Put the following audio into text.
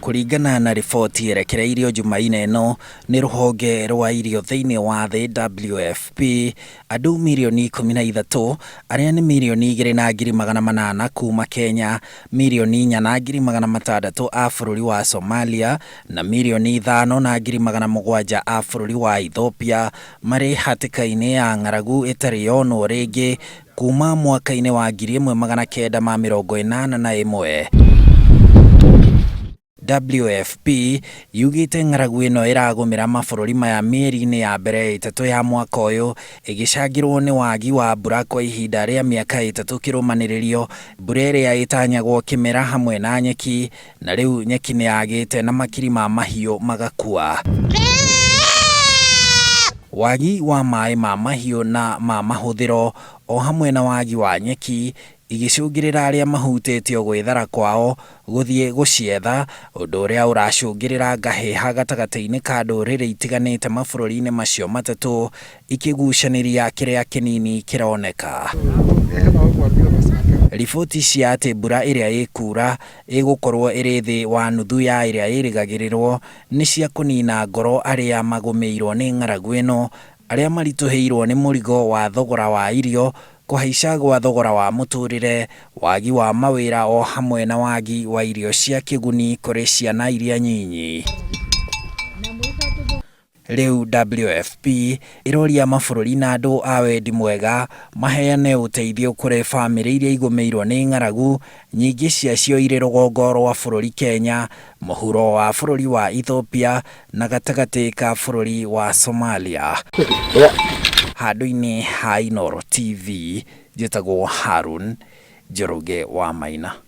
Kũringana na riboti ĩrekereirio Jumaine ĩno nĩ rũhonge rwa irio thĩinĩ wa thĩ WFP, andũ mirioni 13 arĩa nĩ mirioni 2,800 kuuma Kenya, mirioni 4,600 a bũrũri wa Somalia na mirioni 5,700 a bũrũri wa Ethiopia marĩ hatĩka-inĩ ya ng'aragu ĩtarĩ yonwo rĩngĩ kuuma mwaka-inĩ wa 1981. WFP yugĩte ng'aragu ĩno ĩragũmĩra mabũrũri maya mĩeri-inĩ ya mbere ĩtatũ ya mwaka ũyũ ĩgĩcangĩrwo nĩ wagi wa mbura kwa ihinda rĩa mĩaka ĩtatũ kĩrũmanĩrĩrio, mbura ĩrĩa ĩtanyagwo kĩmera hamwe na nyeki, na rĩu nyeki nĩ yagĩte na makiri ma mahiũ magakua. Wagi wa maĩ ma mahiũ na ma mahũthĩro o hamwe na wagi wa nyeki igĩcũngĩrĩra arĩa mahutĩtio gwĩthara kwao gũthiĩ gũcietha, ũndũ ũrĩa ũracũngĩrĩra ngahĩha gatagatĩ-inĩ ka ndũrĩrĩ itiganĩte mabũrũri-inĩ macio matatũ ikĩgucanĩria kĩrĩa kĩnini kĩroneka. Riboti cia atĩ mbura ĩrĩa ĩkuura ĩgũkorwo ĩrĩ thĩ wa nuthu ya ĩrĩa ĩrĩgagĩrĩrwo nĩ cia kũnina ngoro arĩa magũmĩirwo nĩ ng'aragu ĩno, arĩa maritũhĩirwo nĩ mũrigo wa thogora wa irio, kũhaica gwa thogora wa mũtũrĩre, wagi wa mawĩra o hamwe na wagi wa irio cia kĩguni kũrĩ ciana iria nyinyi. Rĩu WFP ĩroria mabũrũri na andũ a wendi mwega maheane ũteithio kũrĩ bamĩrĩ iria igũmĩirwo nĩ ng'aragu, nyingĩ ciacio irĩ rũgongo rwa bũrũri Kenya, mũhuro wa bũrũri wa Ethiopia na gatagatĩ ka bũrũri wa Somalia. Handũ-inĩ ha Inooro TV, njĩtagwo Harun Njoroge wa Maina.